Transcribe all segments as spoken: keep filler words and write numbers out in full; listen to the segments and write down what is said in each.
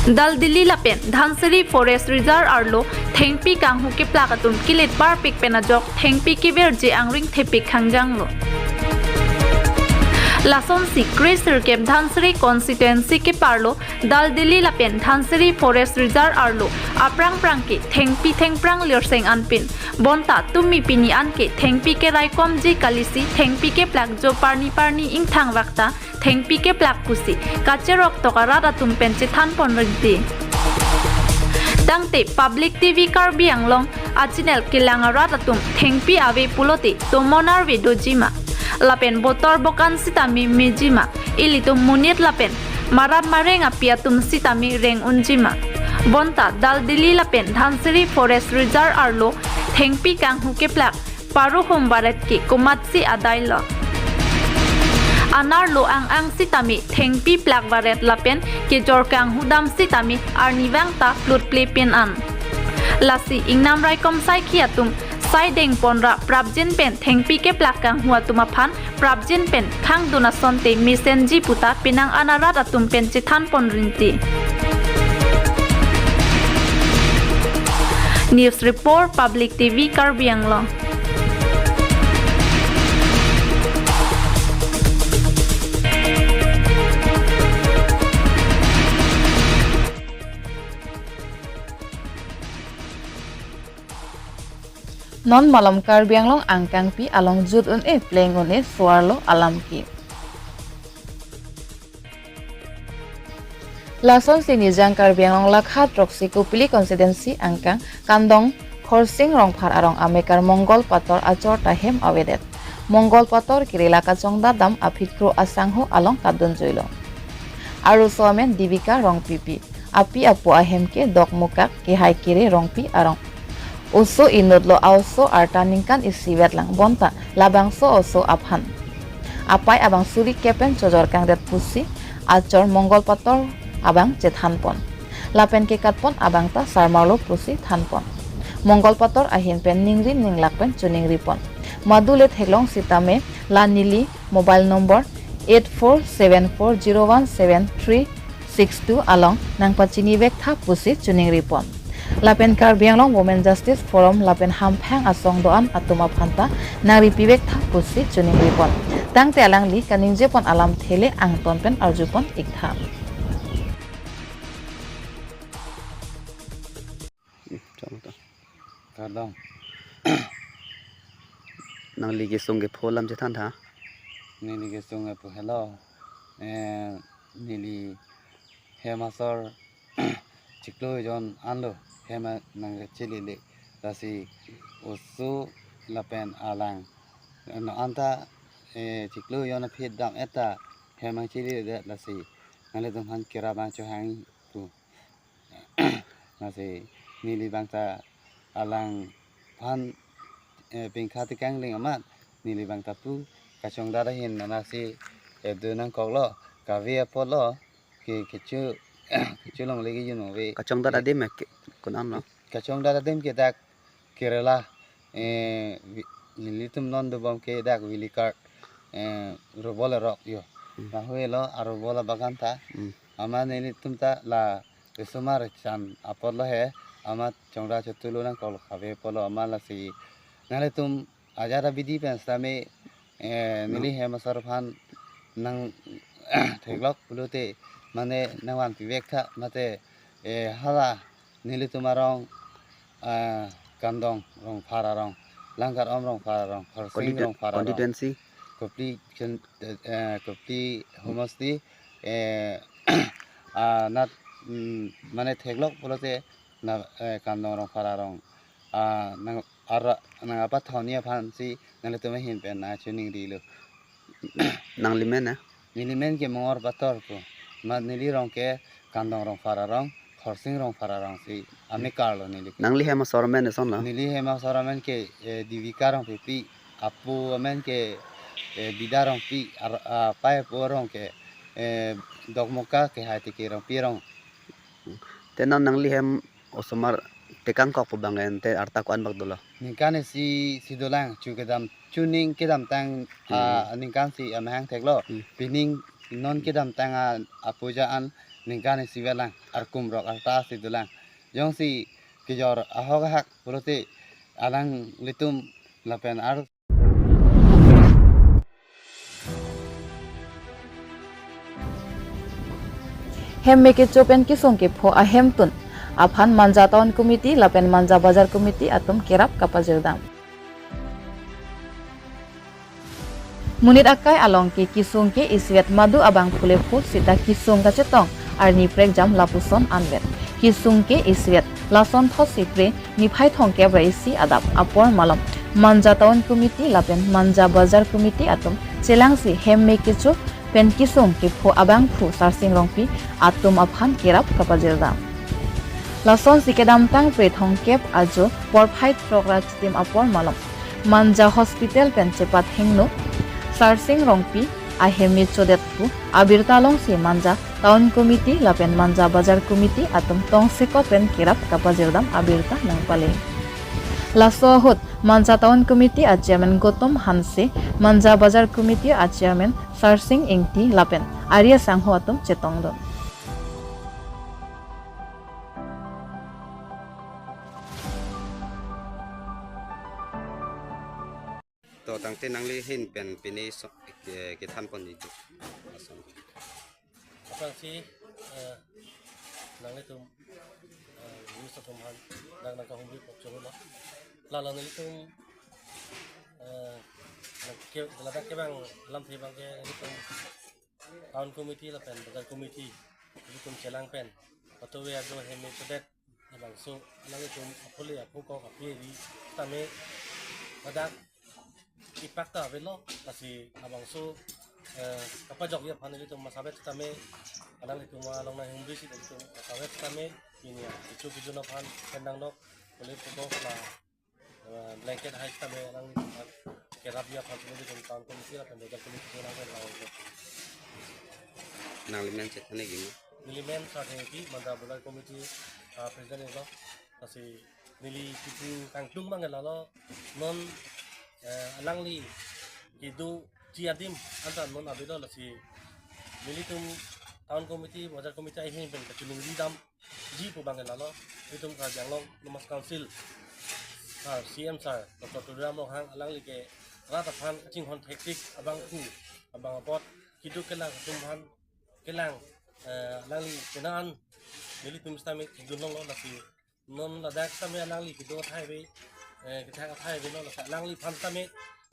Daldili lapen Dhansiri Forest Reserve arlo thengpi kanghu keplak atum kilit parpik pen ajok thengpi keverji angring thepik khangjanglo. Lasonsi kre sirkep Dhansiri constituency keparlo Daldili lapen Dhansiri Forest Reserve arlo aphrang phrang ke thengpi thengphrang lirseng anpin. Bonta tumi pini an ke thengpi keraikomji kalisi thengpi keplak jo parni parni ingthang vakta thengpi keplak pusi kacherok tok arat atum pen chethan pon rinti. Tangte Public T V Karbi Anglong a channel kelang arat atum thengpi ave pulote tomon arve dojima. Lapen botor bokan sitame mejima. Ilitum monit lapen marat mareng api atum sitame reng unjima. Bonta Daldili lapen Dhansiri Forest Reserve arlo thengpi kanghu keplak paruhum varet ke komatsi adailo. Anerlo ang ang sitame thengpi plak varet lapen kejor kanghu dam sitame arnivang ta plutple pin an. Lasi ingnam raikom saikhi atum saideng ponra prapjin pen thengpi keplak kanghu atum aphan prapjin pen khangdun asonte mesenji puta penang an arat atum pen chethan pon rinti. News Report, Public T V Karbi Anglong. Non malom Karbi Anglong angkangpi along jut un-e pleng un-e suarlo alam ke. Lasonsi Nijang Karbi Anglong lakha throksi Kopili constituency angkang Kandong Khorsing Rongphar arong amekar Mongol Pator achor ta hem avedet. Mongol Pator kerela kachongdat dam aphi kro asangho along katdun juilo. Arloso amen Divika Rongpipi. Api apo ahem ke Dokmoka Kehai Kere Rongpi arong. Oso inutlo, a-oso arta ningkan isivet lang bonta labangso oso aphan apei abang suri kepen chojor kangdet pusi achor Mongol Pator abang chethan pon. Lapen kekat pon abang ta sarmarlo pusi than pon. Mongol Pator ahin pen ningri ninglak pen choningri pon. Madule theklong sitame la neli mobile number eight four seven four zero one seven three six two along nangpachini vek tha pusi choningri pon. Lapen Karbi Anglong Women Justice Forum lapen hamphang asong do-an atum aphan ta nangripi vek tha pusi choningri pon. Tangte alangli kaningje pon alamthe le angton pen arju pon ik tha. Kardom. Nangli kesung kepho alam chethan tha. Neli kesung kepho helo. Eh, neli hem asor chiklo jon anlo hem a-, nangkachelele. Lasi oso lapen alang. No anta, eh, chiklo jon aphi dam-et ta hem nangcheledet lasi. Nanglitum aphan kira bang chohang pu. Lasi neli bang ta alangphan, eh, pingkha tekang ling amat neli bang ta pu kachongdat ahin nanasi, eh, do nangkoklo kave apotlo ke kecho kecho longle ke yun ave. Kachongdat adim ke konat lo? Kachongdat adim ke dak kerela, eh, vi-, nelitum non dobom ke dak Vilikar, eh, robol arok yo. Hmm. Lahui lo arobol abagan ta. Hmm. Amat nelitum ta la esomar chan apotlo he, amat chongdat chotulo nangkoklo kave apotlo amat lasi nanglitum ajat abidi pen sitame, eh, neli hem asor aphan nangtheklok pulote mane nangvanpi vek tha mate, eh, hala nelitum arong, ah, Kandong Rongphar arong, Langkar Om Rongphar arong, Khorsing Constitu-, Rongphar arong, constituency? Kopili con-, eh, Kopili homosti, eh, ah, nat, mm, mane theklok pulote na, eh, Kandong Rongphar arong, ah, nang ara nang apathoni aphansi nanglitum ahin pen nangchoningrilo. Nangli men na? Neli men ke Mongol Pator pu. Mat neli rong ke Kandong Rongphar arong, Khorsing Rongphar arong si amekar lo neli. Nangli hem asor amen eson lo? Neli hem asor amen ke, eh, Divika Rongpipi, apo amen ke, eh, Bida Rongpi, ar-, apei apo arong ke, eh, Dokmoka Kehai Tiki Rongpi arong. Te non nangli hem osomar tekang kok pu bang ente arta ko-an bak dolo? Ningkan isi si dolang chu kedam chuning kedamtang, hmm, ah, ningkan si amahang theklo. Hmm. Pining non kedamtang a, apuja an ningkan isi velang, arkum rok arta si dolang. Jongsi kejor ahok ahak pulote alanglitum lapen ar Hem me kecho pen kesung kepho ahemtun aphan Manja Town Committee lapen Manja Bazar Committee atum kerap kapajirdam. Monit akai along ke kesung ke isivet madu abangphu le phu sita kesung kachetong arni prekjam lapuson anvet. Kesung ke isivet lasonthotsi pre niphai thomkep ra isi adap apor malom Manja Town Committee lapen Manja Bazar Committee atum chelangsi hem me kecho pen kesung kepho abangphu Sarsing Rongpi atum aphan kerap kapajirdam. Lasonsi kedamtang pre thomkep ajo porphai throk ra chitim apor malom Manja Hospital pen chepat hingno Sarsing Rongpi ahem me chodet pu abirta alongsi Manja Town Committee lapen Manja Bazar Committee atum tongsekot pen kerap kapajirdam abirta nangpale. Laso ahut Manja Town Committee a Chairman Gautam Hanse, Manja Bazar Committee a Chairman Sarsing Ingti lapen ari asangho atum chetongdun. To tangte nangli ahin pen pine so, ke, kethan ponji. Aphrangsi, eh, nanglitum, eh, news atum aphan dak nangkahumri pok choro lo. Lalo nanglitum, eh, nang ke, ladak kevang alamthe abang ke nanglitum Town Committee lapen Bazar Committee nanglitum chelang pen patuve ajo hem me chodet labangso alanglitum aphu le aphu kok aphi ri tame ladak ipak ta avelo, lasi labangso, eh, kapajok ya aphan ilitum masavet tame, alanglitum along nanghumri si ilitum masavet tame, ini ya, kecho kejun aphan pen nanglok, kulit kebok la, eh, blanket hai tame alanglitum aphan kerap ya aphan ilitum Town Committee lapen Bazar Committee nang pen lawan. Nanglimen chethan negi ma? Nelimen Sarsing Ingti, Manja Bazar Committee, ah, President lo, lasi neli kipu kangtung abang lalo, non, eh, alangli kedoji adim anta non avelo, lasi nelitum Town Committee, Bazar Committee ahin pen kachiningri damji pu abang lalo, itum Karbi Anglong Autonomous Council, Sir, C M Sir Doctor Tuliram Ronghang alangli ke rat aphan kachinghon thektik abangphu abang apot keduk kelang atum aphan kelang, eh, alangli kena an nelitum sitame kejun longlo, lasi non ladak tame alangli kedo athai ave, eh, kethak athai avelo, lasi alangliphan tame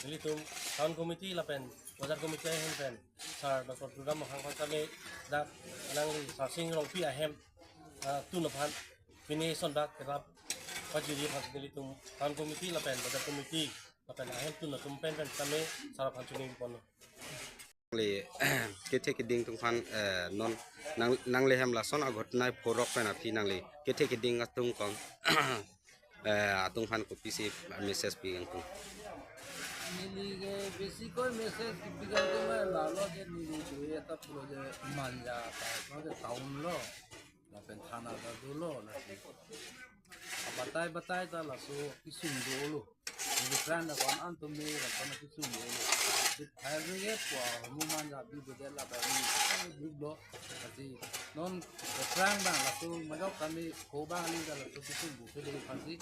nelitum Town Committee lapen Bazar Committee ahin pen Sir Doctor Tuliram Ronghang aphan tame dak alangli Sarsing Rongpi ahem, ah, tun aphan pine sondak kerap pajiri aphan nelitum Town Committee lapen Bazar Committee lapen ahemtun atum pen pen tame Sir aphan chuningri ponlo. Nangli kethe keding atum aphan, eh, non nang, nangli hem lason aghotnai phurok pen aphi nangli kethe keding atum kong, eh, atum aphan kopisi message pi kangtung? Neli ke besi koi message kipi kangtung ma lalo ke neli dui eta pulo je Manja ta, no ke town lo, lapen thana ta dolo, lasi abatai batai ta laso kesung dolo. Neli aphrang ta kon an tumi la kon kesung dolo. Di phai ri ke pua hemu Manja bibedet la ba ni group lo. Lasi non aphrang abang laso majok kami ko abang ni ta laso kesung bu ke dei phansi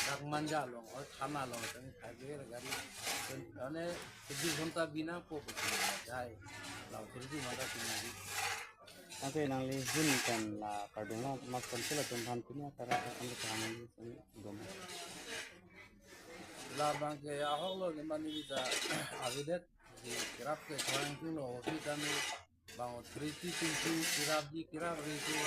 dak Manja along, or thana along kami phai ri ke gari. Ane tujuh ghonta bina po ko jai. Lau kerji Manja kini. Tangte nangli ahin pen la Karbi Anglong Autonomous Council atum aphan pini akara akan kehang nangli sini doma? Labang ke ahok lo, neli mani bisa avedet, di kerap ke thang lo, hobi kami bang authority tingting kerap di kerap ri ke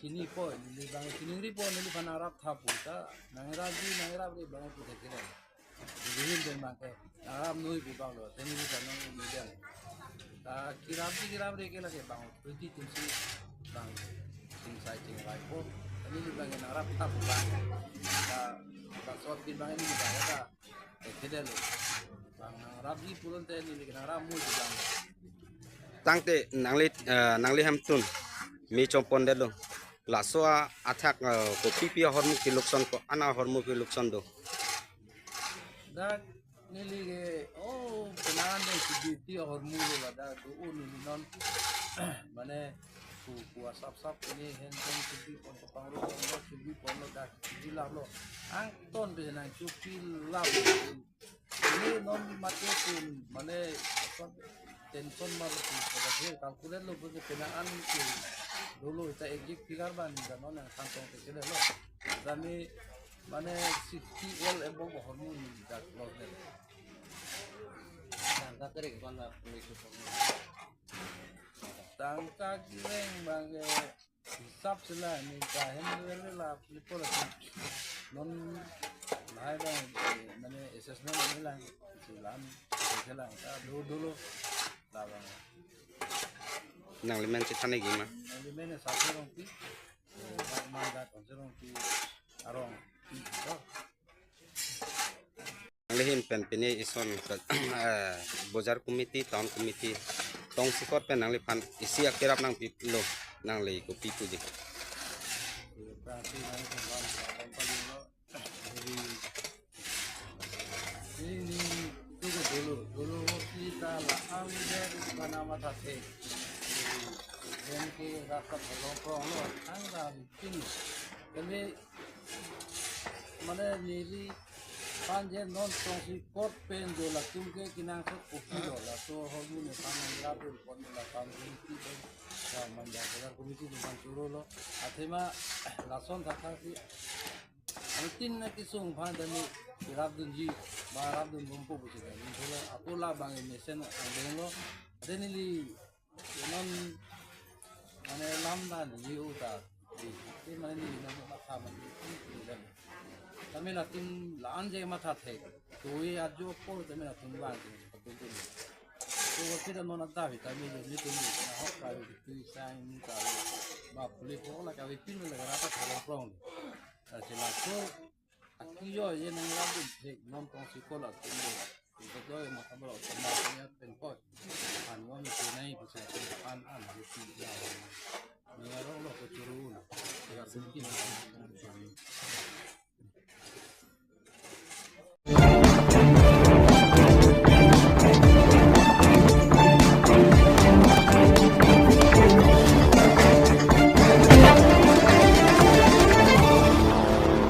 sini po, neli bang sini ri po, neliphan arap tha pu ta, nangrap di, nangrap ri bang pu te kira. Dihin den bang ke, aram noi pu bang lo, teni bisa nong ni den. Ta kerap di kerap ri ke lake bang, tuti tumsi bang, sing sai sing rai po. Teni ni bang ke nangrap ta pu bang. Ta, ta sot di bang ni bang ta. Eh, tidak lo. Bang nangrap di pulote neli ke nangrap mui pu bang. Tangte nangli, eh, nangli hemtun me chompondetlo. Laso a athak, eh, kopipi ahormu kelukson ko, ana ahormu kelukson do? Dak Neli ke, oh, penang an dei si duty ahormu lo, ladak do-o neli non. Mane ku, ku asap sap ini hen hen si duty pon, pangro pon lo, si duty pon lo, dak si duty lap lo. Angton pe nang chupi lap. Ini non mate pun, mane, apa, tension mar pun, pada dia calculate lo, pun penang an ke dolo ita exact figure ban, dan non nangthan tong te kele lo. Kami, mane, sixty L above ahormu neli dak loss neli. Tangka kereng ko-an la pun itu semua. Tangka kereng abang ke hisap si la, neli kahen le la, pun itu la. Non lahai abang, eh, mane assessment neli lang, si la-an, si la-an, ta do dolo, labang. Nanglimen chethan nangji ma? Nanglimen Sarse Rongpi, eh, Mandat Sarse Rongpi arong. Nanglihin pen pini ison, eh, bojar committee, town committee, tongsekot pen nangliphan isi akerap nangpilo, nangli kopi puji? Ini, ini, itu ke dolo, dolo kita la-an le kana mathathe. Ini ke rasa pelong pelong lo, angga pini. Kami, mane neli panje non tongsekot pen do latum ke kenangsot kopi lo, laso ahormu nephan nang rapel pon la kam committee pen, ya, manja bojar committee nephan choro lo. Athema lason thakthak si, anuttin na kesung aphan tame rapdunji, ba rapdun bompo pusi tame. Thula apo labang mesen angdeng lo. Ate neli non mane lam dan ni uta. Di, di mane ni na matha mane ni dan. Tame latum la-an je mathathe. Toi ajo po tame latum bang. Patun tun. To kita non ada vi tame ni tun ni na hok ka vi tu sang ni ka. Ba puli po la ka vi pin la rata thalong prong. Ta si laso akiyo ye nang labun thek non tongsekot atum lo. Ito to ye makamlo tama ya pen ko. An wa mi tu nai bisa pen an an ye si ya. Ni arong lo ko churu na. Ya sungkin.